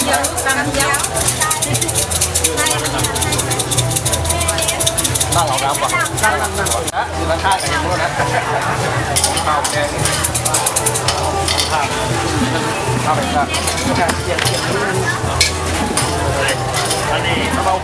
ຕັ້ງເອົານ້ຳບໍ່? ຕັ້ງເອົານ້ຳບໍ່? ນະ ຊິມາທາໃສ່ໝົດນະ ເຂົ້າແກງນີ້ ເຂົ້າໄປຊະ ອັນນີ້ເອົາ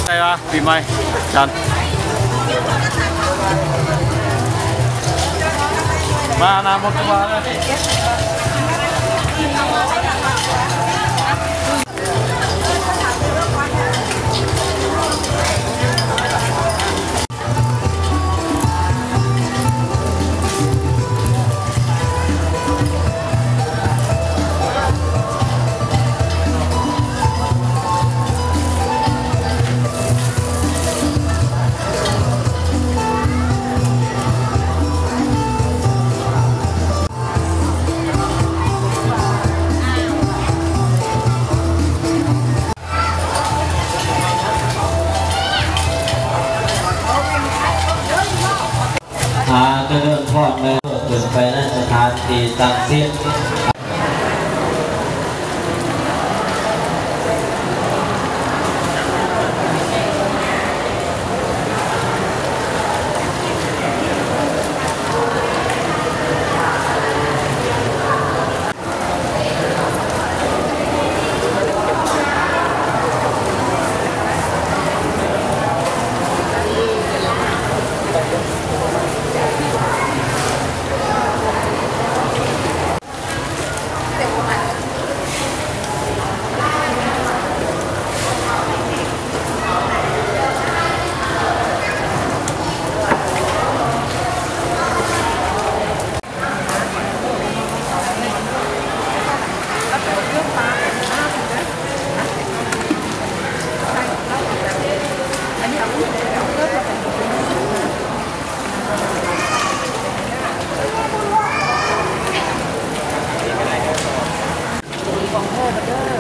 ໃສ່ວ່າປີໃໝ່ຈັນ ມານະ ໝົດຕົວເລີຍ. ອ່າ ຈະເລີ່ມທອດແລ້ວ ຂຶ້ນໄປໃນສະຖານທີ່ຕັ້ງສິດ. ຂອງເດີເດີ.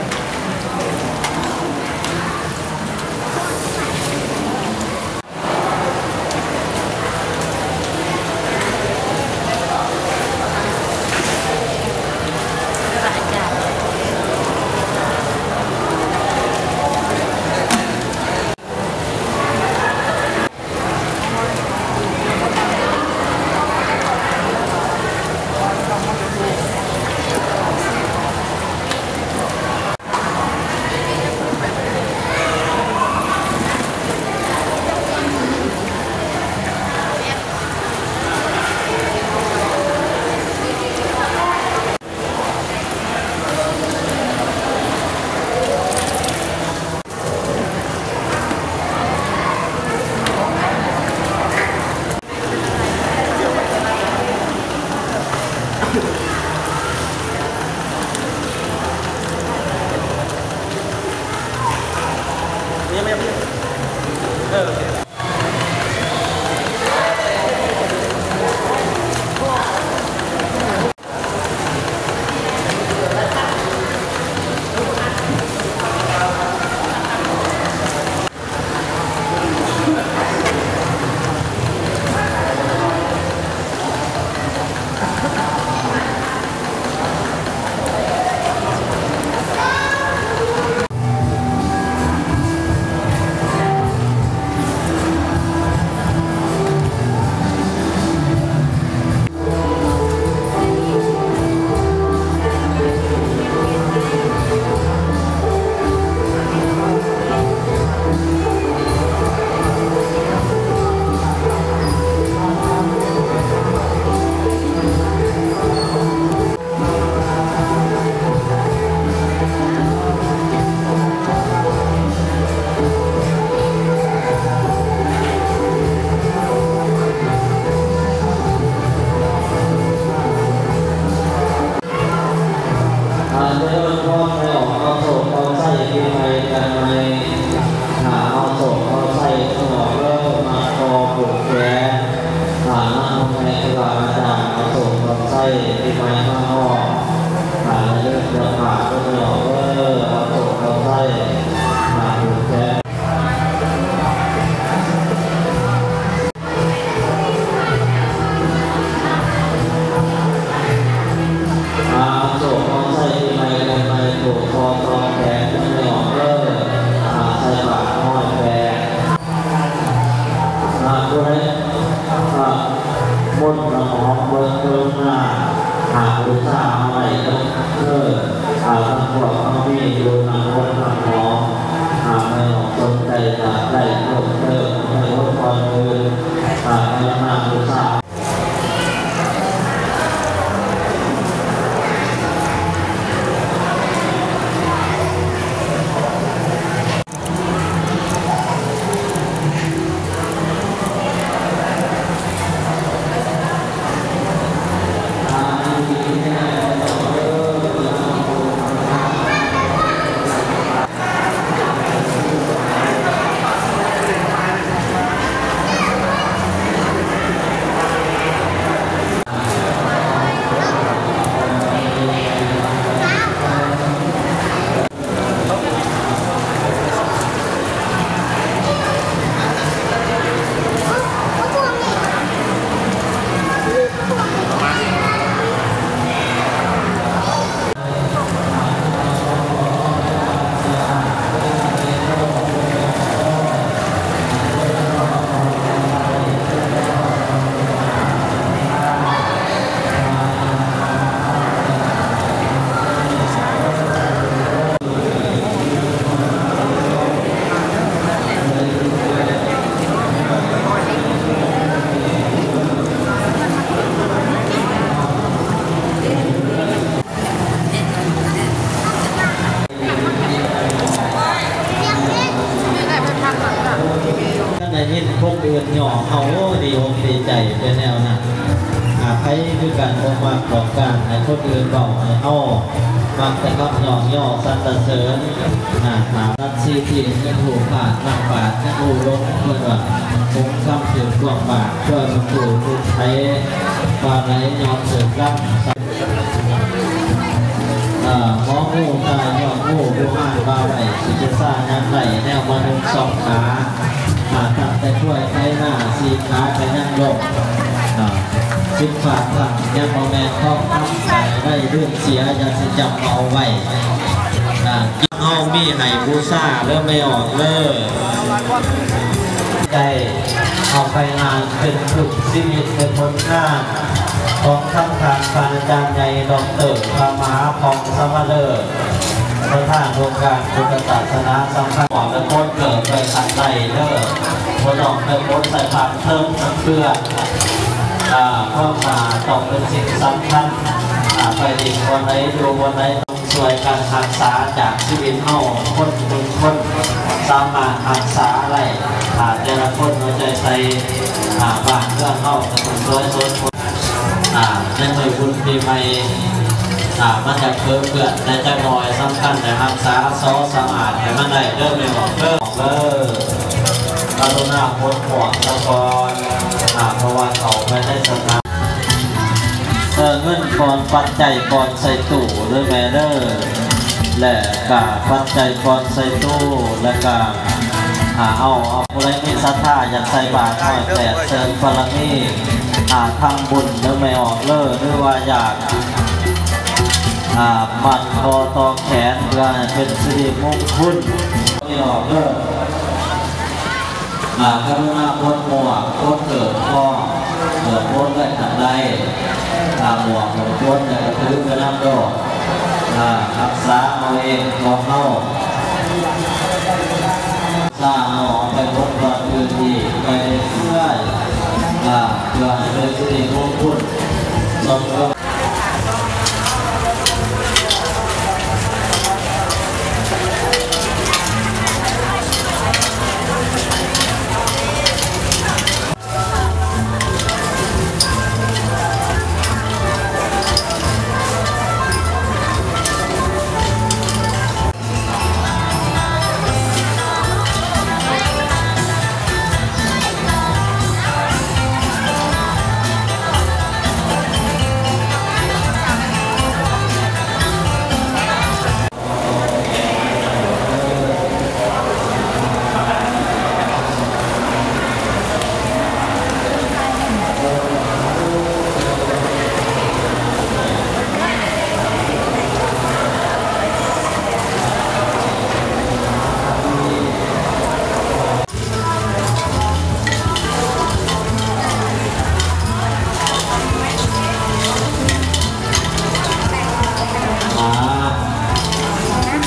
ຄົນອື່ນຍ້ອງເຮົາ ໂອ້ ດີອົກດີໃຈໄປແນວນັ້ນ. ຫາກໃຜຄືກັນບໍ່ມັກດອກການໃຫ້ຄົນອື່ນເວົ້າໃຫ້ເຮົາ ມັກແຕ່ຄຳຍ້ອງຍໍສັນລະເສີນ. ໜ້າຕາລັດຊີທີ່ຍັງຮູ້ພາດ ນັກປາດຍັງຮູ້ຫຼົງ ເພິ່ນວ່າ ຄົງຄຳຖືກຄວາມບາດ ຊ່ວຍປະຕູທຸກໄພ ວ່າໄຫຼຍ້ອນຖືກກຳ ເອີ ໝໍງູຕາຍຍ້ອນງູ ກຸມານວ່າໄວ້ ສິເຈສາຍັງໄດ້ແນວມະນຸດສອງຂາ ອ່າ ຕັ້ງແຕ່ຊ່ວຍໄຖນາສີ່ຂາກໍຍັງລົ້ມ ອ່າ ຜິດພາດພລັ້ງຍັງບໍ່ແມ່ນຂອງທຳ ໄດ້ລືມເສຍ ຢ່າຊິຈຳເອົາໄວ້ ອ່າ ເຮົາມີໃຫ້ບູຊາເດີແມ່ອອກເດີ ໄດ້ເອົາໄປງານ ເປັນທຶນຊີວິດ ເປັນຜົນງານຂອງທັງທ່ານພະອາຈານໃຫຍ່ ດອກເຕີ ພະມະຫາຜ່ອງ ສະມາເລີ ປະທານອົງການພຸດທະສາສະໜາສຳພັນ ແລະ ຄົນເກີດໄປທັນໄດ້ເດີ ບໍ່ຕ້ອງໄປກົດໃສ່ພາກເທິງເທື່ອ ອ່າ ຄວາມສະອາດຕ້ອງເປັນສິ່ງສຳຄັນ ອ່າ ໄປຫຼິ້ນບ່ອນໃດ ຢູ່ບ່ອນໃດ ຊ່ວຍກັນຮັກສາຈາກຊີວິດເຮົາ ຄົນໜຶ່ງຄົນສາມາດຮັກສາໄດ້ ຖ້າແຕ່ລະຄົນເອົາໃຈໃສ່ ອ່າ ບ້ານເມືອງເຮົາກໍຕ້ອງຊ່ວຍສົນ ອ່າ ໃນມື້ບຸນປີໃໝ່ ອ່າ ມັນຈະເປິເປື້ອນແດ່ຈັກໜ້ອຍ ສຳຄັນໃຫ້ຮັກສາສໍສະອາດໃຫ້ມັນໄດ້ເດີແມ່ອອກເດີ ເດີ ກະລຸນາປົດໝວກສາກ່ອນ ອ່າ ເພາະວ່າເຂົ້າໄປໃນສະຖານ ເອີ ເງິນກ່ອນ ປັດໄຈກ່ອນໃສ່ຕູ້ເດີແມ່ເດີ ແລະກະປັດໄຈກ່ອນໃສ່ຕູ້ ແລະກະ ອ່າ ເອົາ ເອົາ ຜູ້ໃດມີສັດທາຢາກໃສ່ບາດ ຮ້ອຍແປດ ເສີມບາລະມີ ອ່າ ທຳບຸນເດີແມ່ອອກເດີ ຫຼືວ່າຢາກ ອ່າ ມັດຄໍຕໍ່ແຂນ ເພື່ອໃຫ້ເປັນສິລິມຸງຄຸນ ແມ່ອອກເດີ. ອ່າ ກະລຸນາປົດໝວກ ປົດເກີບພ້ອມ ເກີບປົດໄວ້ທາງໃດ ອ່າ ໝວກປົດແລ້ວກໍຖືໄປນຳໂລດ ອ່າ ຮັກສາເອົາເອງຂອງເຮົາ ສາເອົາໄປປົດບ່ອນອື່ນອີກ ໄປເລື້ອຍໆ ອ່າ ເພື່ອໃຫ້ເປັນສິລິມຸງຄຸນ ສົມກັບ ອ່າ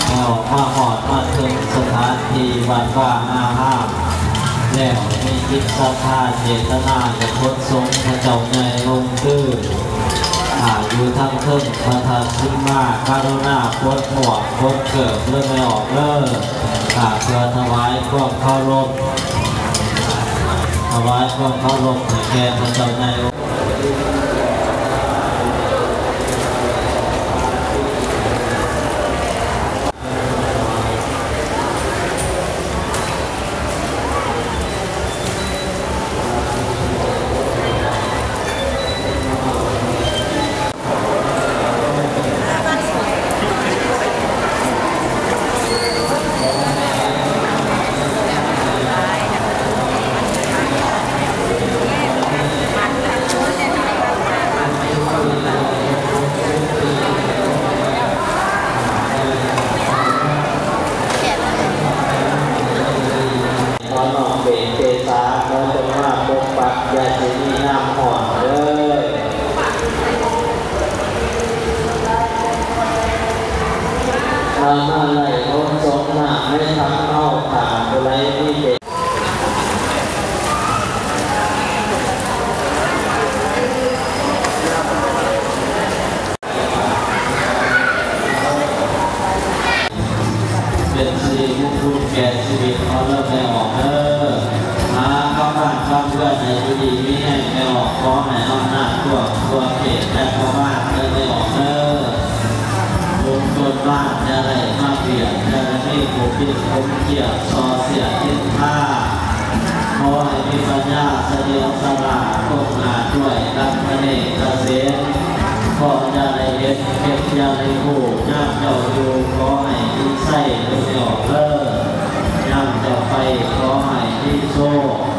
ກໍມາຮອດມາເຖິງສະຖານທີ່ວັດວາອາຮາມແລ້ວ ມີຈິດສັດທາເຈດຕະນາຈະຂົນສົງພະເຈົ້າໃຫຍ່ລົງຄື ອ່າ ຢູ່ທາງເທິງພະທາດສີມາ ກະລຸນາປົດໝວກປົດເກີບເດີແມ່ອອກເດີ ອ່າ ເພື່ອຖວາຍຄວາມເຄົາລົບ ຖວາຍຄວາມເຄົາລົບໃຫ້ແກ່ພະເຈົ້າໃຫຍ່. ຂໍນ້ອມເບນເຈສາ ຂໍຈົ່ງມາປົກປັກ ຢ່າຊິມີຍາມຮ້ອນເດີ. ຖ້າມາໄລ່ໂຮມສົງນ້ຳໃນທຳເຮົາ ຖ້າຜູ້ໃດມີເດ ເປັນສິລິມຸງຄຸນແກ່ຊີວິດເຮົາເດີແມ່ອອກເດີ. ຫາຄຳວ່າ ໃຫ້ຢູ່ດີມີແຮງແມ່ອອກ ຂໍໃຫ້ອຳນາດກວ້າງກວ່າເຂດຈັກກະວານເດີແມ່ອອກເດີ. ວົງຊົນບ້ານຢ່າໄດ້ມາບຽດ ຢ່າໄດ້ມີຜູ້ຄິດຂົມຂຽດ ສໍ້ສຽດນິນທາ. ຂໍໃຫ້ມີປັນຍາສະຫຼຽວສະຫຼາດ ກົ້ມໜ້າດ້ວຍກັບພະເນກກະເສນ. ເພາະຢ່າໄດ້ເຫັນ ເຮັດຢ່າໄດ້ຮູ້ ຍາມເຈົ້າຢູ່ ຂໍໃຫ້ມີໄຊເດີແມ່ອອກເດີ. ຍາມເຈົ້າໄປ ຂໍໃຫ້ມີໂຊກ